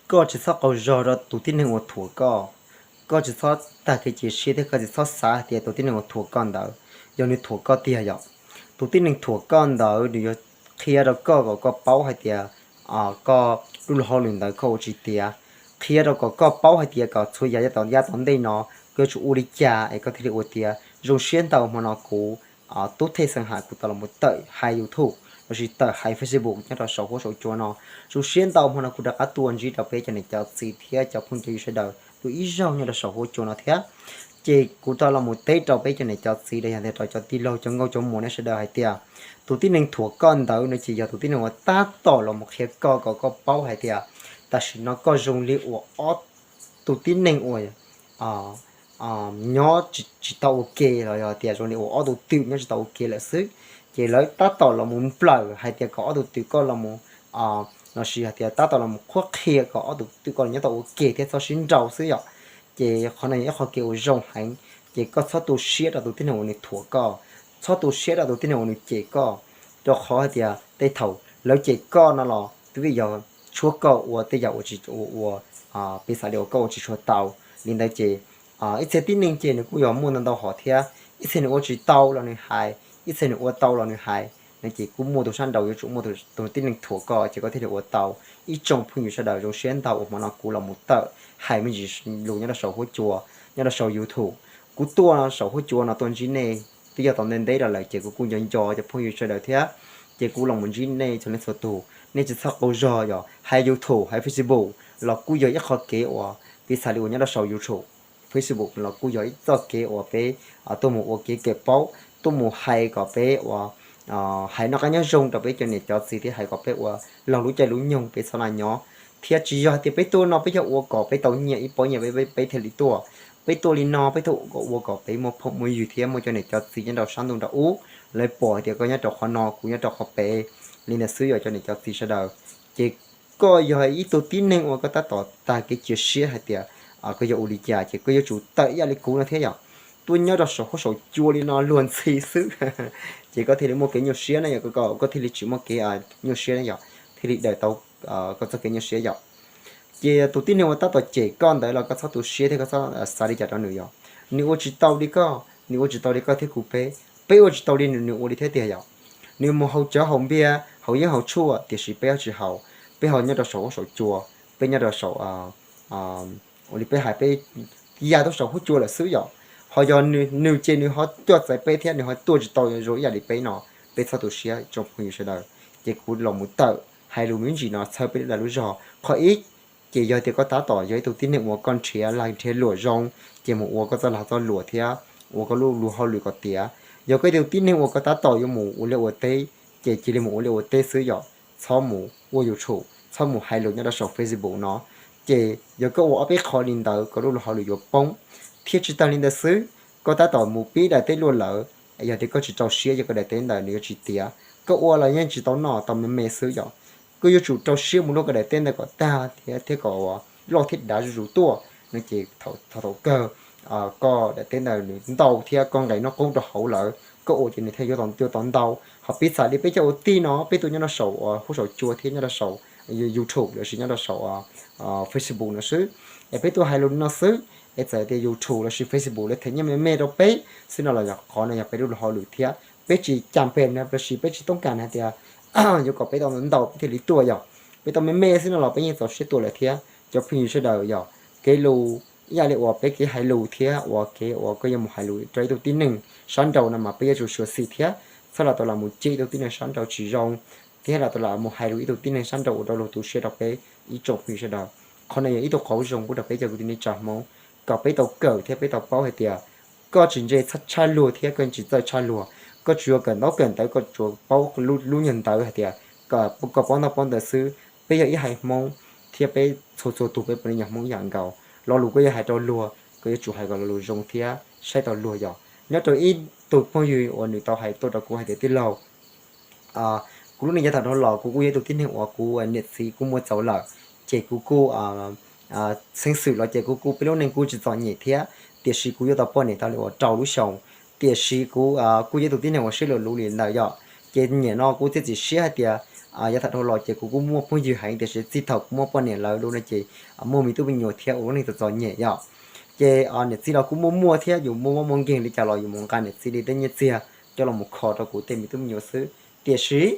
Koj tsis txhob qaug zog rau tus tib neeg uas thuam koj. Koj tsis txhob tag kev cia siab thiab koj tsis txhob xav hais tias tus tib neeg uas thuam koj ntawd yog nws thuam koj tiag yom. Tus tib neeg thuam koj ntawd nws yuav qhia rau koj kom koj paub hais tias koj lub luag hauj lwm ntawd koj ua tsis tiav, qhia rau kom koj paub hais tias kom txhua yam yav tom ntej no koj yuav tsum ua li cas es koj thiaj li ua tiav. Zoo siab ntau hmo no kuv Tub Thej Xeeb Ham kuv tau los mus tawm hais YouTube lossis tawm hais Facebook nyob rau saum huab saum cua no. Zoo siab ntau hmo no kuv rov qab tuaj ntsib rau peb cov niam cov txiv thiab cov phooj cov ywg sawv daws dua ib zaug nyob rau saum huab cua no thiab. Ces kuv tau los mus teb rau peb cov niam cov txiv los yog tias rau cov tij laug cov nkauj cov muam nej sawv daws hais tias tus tib neeg thuam koj ntawd no ces yog tus tib neeg uas tab tom los mus qhia koj kom koj paub hais tias tam sim no koj zoo li uas ob tus tib neeg uas nyob tsis tau ua ke los yog tias zoo li uas ob tug twm nyob tsis tau ua ke lawm xwb. Ces lawv tab tom los mus nplawm hais tias kom ob tug twm koj los mus, lossis hais tias tab tom los mus qhuab qhia kom ob tug twm koj los nyob tau ua ke thiab txhob sib nrau xwb yom. Ces qhov no yog ib qho kev uas zoo heev. Ces koj txhob tu siab rau tus tib neeg uas nws thuam koj, txhob tu siab rau tus tib neeg uas nws cem koj, rau qhov hais tias tej thaum lawv cem koj no los twb vim yog tshuab koj ua tej yam uas tsis ua, piv xam li uas koj ua tsis tshua tau. Li ntawd ces ib txhia tib neeg ces nws kuj yog muaj ntau ntau hom thiab, ib txhia nws ua tsis tau los nws hais, ib txhia nws ua tau los nws hais. No ces kuj muaj tus sab nraud yuav tsum muaj tus tib neeg thuam koj ces koj thiaj li ua tau. Ib tsoom phooj ywg sawv daws zoo siab ntau uas hmo no kuv los mus tawm hais me ntsis lus nyob rau saum huab cua, nyob rau saum YouTube. Kuv tuaj saum huab cua no tuaj ntsib nej twb yog tau ntev ntev los lawm ces kuv kuj nco nco cov phooj ywg sawv daws thiab. Ces kuv los mus ntsib nej txhua leej txhua tus, nej tsis txhob qaug zog yom. Hais YouTube hais Facebook los kuj yog ib qho kev uas piv xam li uas nyob rau saum YouTube, Facebook los kuj yog ib txoj kev uas peb tuaj mus ua kev kawm paub, tuaj mus hais kom peb ua, hais noj qab nyob zoo rau peb cov niam cov txiv thiab hais kom peb ua laug lub caij lub nyoog peb txhob nag nyob. Thiab tsis yog hais tias peb tuaj no peb yog ua kom peb tau nyiaj ib pob nyiaj peb thiaj li tuaj. Peb tuaj li no peb tuaj ua kom peb muaj phooj muaj ywg thiab muaj cov niam cov txiv nyob rau sab ntuj nram ub, lawv pom hais tias koj nyob rau qhov no kuv nyob rau qhov pem. Li ntawd xwb yog cov niam cov txiv sawv daws. Ces koj yog ib tug tib neeg uas koj tab tom tag kev cia siab hais tias koj yuav ua li cas ces koj yuav tsum tawm ib yam li kuv no thiab yom. Tuaj nyob rau saum huab saum cua li no luag ntxhi xwb ces koj thiaj li muaj kev nyuaj siab na yom, koj thiaj li tsis muaj kev nyuaj siab na yom, thiaj li daws tau koj txoj kev nyuaj siab yom. Ces tus tib neeg uas tab tom cem koj ntawd los koj txhob tu siab thiab koj txhob xav li cas rau nws yom. Nws ua tsis tau li koj, nws ua tsis tau li koj thiab kuv peb, peb ua tsis tau li nws, nws ua li thiab tiag yom. Nws mus haus cawv haus npias haus yeeb haus tshuaj tiam sis peb tsis haus, peb ho nyob rau saum huab saum cua, peb nyob rau saum ua li peb hais peb ya tuaj saum huab cua lawm xwb yom. Ho yog nws ces nws ho coj txais peb thiab nws ho tuaj tsis tau zoo ib yam li peb no, peb txhob tu siab tsoom phooj ywg sawv daws. Ces kuv los mus tawm hais lus me ntsis no txhawb peb lub dag lub zog. Qhov ib, ces yog tias koj tab tom yog ib tug tib neeg uas koj nrhiav lag nrhiav luam zoo, ces mus ua koj txoj lag txoj luam thiab ua koj lub luag hauj lwm kom tiav. Yog koj ib tug tib neeg uas koj tab tom yuav mus ua liaj ua teb, ces cia li mus ua liaj ua teb xwb yom, txhob mus ua YouTube, txhob mus hais lus nyob rau saum Facebook no. Ces yog koj ua ob peb qho li ntawd koj lub luag hauj lwm yuav poob. Thiab tsis tag li ntawd xwb, koj tab tom mus pib daim teb luaj lawm, yog tias koj tsis rau siab yog koj daim teb ntawd nws yuav tsis tiav, koj ua los yeej tsis tau noj, tau me me xwb yom. Koj yuav tsum rau siab mus luaj koj daim teb ntawd kom tag thiab thiab kom loj thiab dav zuj zus tuaj no ces thaum thaum kawg koj daim teb ntawd nws ntau thiab koj nqes noj qoob rau hauv lawm, koj ua ces nws thiaj yuav tau ntau. Ho piv txwv li peb cov ua tij no peb tuaj nyob rau saum huab saum cua thiab nyob rau saum YouTube lossis nyob rau saum Facebook no xwb, es peb tuaj hais lus no xwb, es txawm tias YouTube lossis Facebook lawv them nyiaj me me rau peb xwb no los yog qhov no yog peb lub luag hauj lwm thiab peb tsis cam pem no lossis peb tsis toob kas hais tias yuav kom peb tau ntau peb thiaj li tuaj yom. Peb tau me me xwb no los peb yeej txaus siab tuaj lawm thiab cov phooj ywg sawv daws yom. Kev lus ib yam li uas peb kev hais lus thiab uas kev uas koj yuav mus hais lus rau ib tug tib neeg sab nraud no mas peb yuav tsum xyuam xim thiab txhob los tau los mus cem ib tug tib neeg sab nraud tsis zoo, thiab los tau los mus hais lus ib tug tib neeg sab nraud ua rau luag tu siab rau peb ib tsoom phooj ywg sawv daws. Qhov no yog ib tug qauv zoo pub rau peb cov kwv tij neej tsa Hmoob kom peb tau kawm thiab peb tau paub hais tias koj tsis ntse tshaj luag thiab koj tsis txawj tshaj luag, koj tsuas yuav kawm ntaub kawm ntawv koj tsuas paub lub nyuag ntawv hais tias koj paub ntaub paub ntawv xwb. Peb yog ib haiv Hmoob thiab peb txhua txhua tus peb puav leej yog Hmoob ib yam nkaus. Lo lus koj yuav hais rau luag koj yuav tsum hais kom lo lus zoo thiab saib tau luag yom. Nyob rau ib tug phooj ywg uas nws tau hais tuaj rau kuv hais tias tij laug, kuv lub neej yav thaum dhau los kuv kuj yog ib tug tib neeg uas kuv niam txiv kuj muaj txaus lawm, ces kuv kuj xeeb xwm los ces kuv kuj peb lub neej kuj tsis txom nyem thiab, tiam sis kuv yuav tau poj niam tau li uas rau lub xyoos, tiam sis kuv kuj yog ib tug tib neeg uas siab luv luv li ntawd yom. Ces nim no kuv thiaj txiav txim siab hais tias yav thaum dhau los ces kuv kuj muaj phooj ywg heev tiam sis txij thaum kuv muaj poj niam lawm lub no ces muaj me tub me nyuam thiab ua lub neej txom txom nyem yom. Ces niam txiv los kuj muaj muaj thiab, yus muaj mob muaj nkeeg li cas los yus mus nqa niam txiv li tej nyiaj txiag coj los mus kho rau kuv tej me tub me nyuam xwb. Tiam sis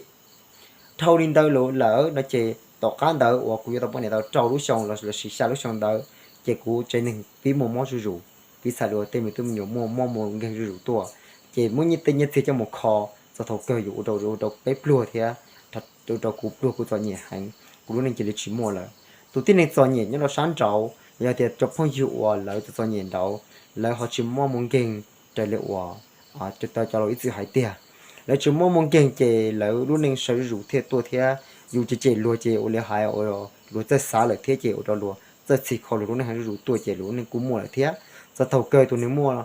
dhau li ntawd lawm no ces tom qab ntawd uas kuv yuav tau poj niam tau rau lub xyoo los sis xya lub xyoo ntawd, ces kuv tsev neeg pib muaj mob zuj zus, pib xav li ua tej me tub me nyuam muaj mob muaj nkeeg zuj zus tuaj, ces muab tej nyiaj txiag coj mus kho, txog thaum kawg yus ua rau peb pluag thiab, ua rau kuv pluag kuv txom nyem heev, kuv lub neej cia li tsis muaj lawm. Tus tib neeg txom nyem nyob rau sab nraud los yog tias cov phooj ywg uas lawv txom txom nyem nraud, lawv ho tsis mob muaj nkeeg raws li uas cov laus ib txwm hais tiag. Lawv tsis mob muaj nkeeg ces lawv lub neej sawv zuj zus thiaj tuaj thiab. Yus cem cem luag ces ua li hais luag txawj xav lawm thiab ces ua rau luag txawj txhim kho luag lub neej heev zuj zus tuaj ces luag lub neej kuj muaj lawm thiab. Txog thaum kawg tus neeg muaj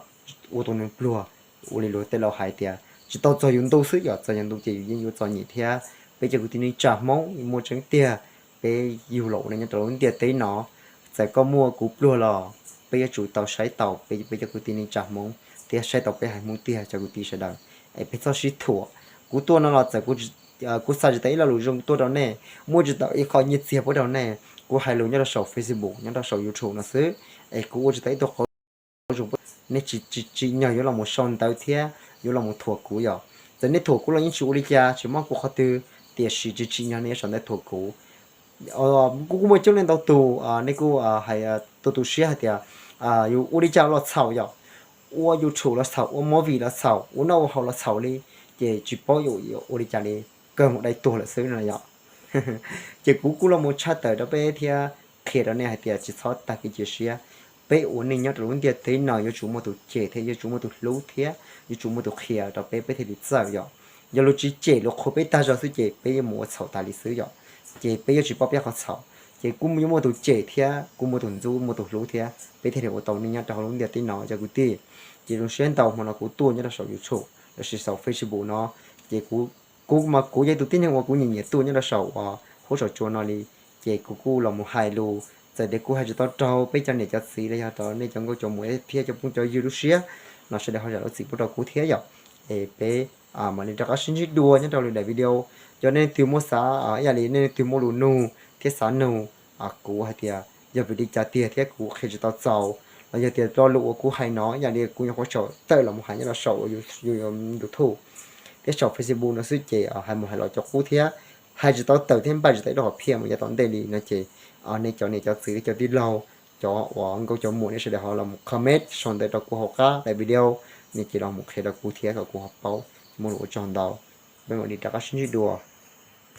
ua tus neeg pluag, ua li luag tej laus hais tias tsis tau txog yus ntu xwb, yog txog yus ntu ces yus yeej yuav txom nyem thiab. Peb cov kwv tij neej tsa Hmoob muaj tseeb tiag, peb yug los ua neej nyob rau lub ntiaj teb no, txawm koj muaj kuv pluag los peb yuav tsum tau saib taus peb cov kwv tij neej tsa Hmoob thiab saib taus peb haiv Hmoob tiag cov kwv tij sawv daws. Es peb txhob sib thuam. Kuv tuaj no los txawm kuv xa tsis tau ib lo lus zoo tuaj rau nej, muab tsis tau ib qho nyiaj txiag pub rau nej, kuv hais lus nyob rau saum Facebook nyob rau saum YouTube no xwb, es kuv ua tsis tau ib tug qauv zoo, nej tsis tsim nyog yuav los mus sau ntawv thiab yuav los mus thuam kuv yom. Txawm nej thuam kuv los yeej tsis ua li cas, tsis mob kuv qhov twg, tiam sis tsis tsim nyog nej yuav sau ntawv thuam kuv. Kuv kuj muaj coob leej ntau tus, nej kuj hais tu tu siab hais tias yus ua li cas los txhaum yom, ua YouTube los txhaum, ua movie los txhaum, ua noj ua haus los txhaum li, ces tsis paub yuav ua li cas li, kawg mus dai tuag lawm xwb no yom. Ces kuv kuj los mus tshaj tawm rau peb thiab qhia rau nej hais tias tsis txhob tag kev cia siab. Peb ua neej nyob rau lub ntiaj teb no yuav tsum muaj tus cem thiab yuav tsum muaj tus hlub thiab yuav tsum muaj tus qhia rau peb, peb thiaj li txawj yom. Yog luag tsis cem luag qhuas peb tag zog xwb ces peb yuav mus ua txhaum tas li xwb yom. Ces peb yuav tsis paub peb qhov txhaum, ces kuj yuav muaj tus cem thiab kuj muaj tus ntxub muaj tus hlub thiab peb thiaj li ua tau neej nyob rau hauv lub ntiaj teb no cov kwv tij. Ces zoo siab ntau hmo no kuv tuaj nyob rau saum YouTube lossis saum Facebook no, ces kuv, kuv mas kuv yog tus tib neeg uas kuv nyiam nyiam tuaj nyob rau saum uas huab saum cua no li, ces kuv kuj los mus hais lus, txawm tias kuv hais tsis tau raug peb cov niam cov txiv los yog rau nej cov nkauj cov muam thiab cov phooj cov ywg lub siab no sawv daws ho zam lub txim pub rau kuv thiab yom. Es peb mam li rov qab sib ntsib dua nyob rau lwm daim video. Yog nej leej twg muaj xav ib yam li nej leej twg muaj lus nug thiab xav nug kuv hais tias yog vim li cas tiag thiab kuv qhia tsis tau txaus, los yog tias lo lus uas kuv hais no ib yam li kuv nyuam qhuav tsham tawm los mus hais nyob rau saum YouTube thiab saum Facebook no xwb ces hais mus hais los cov qub thiab hais tsis tau tawm thiab npaj tsis tau ib lub hom phiaj mus yav tom ntej li no ces nej cov niam cov txiv thiab cov tij laug, cov uas nkauj cov muam nej sawv daws ho los mus comment sau ntawv rau kuv hauv qab daim video no ces los mus qhia rau kuv thiab kom kuv ho paub. Muaj lus ua tsaug ntau, peb mam li rov qab sib ntsib dua.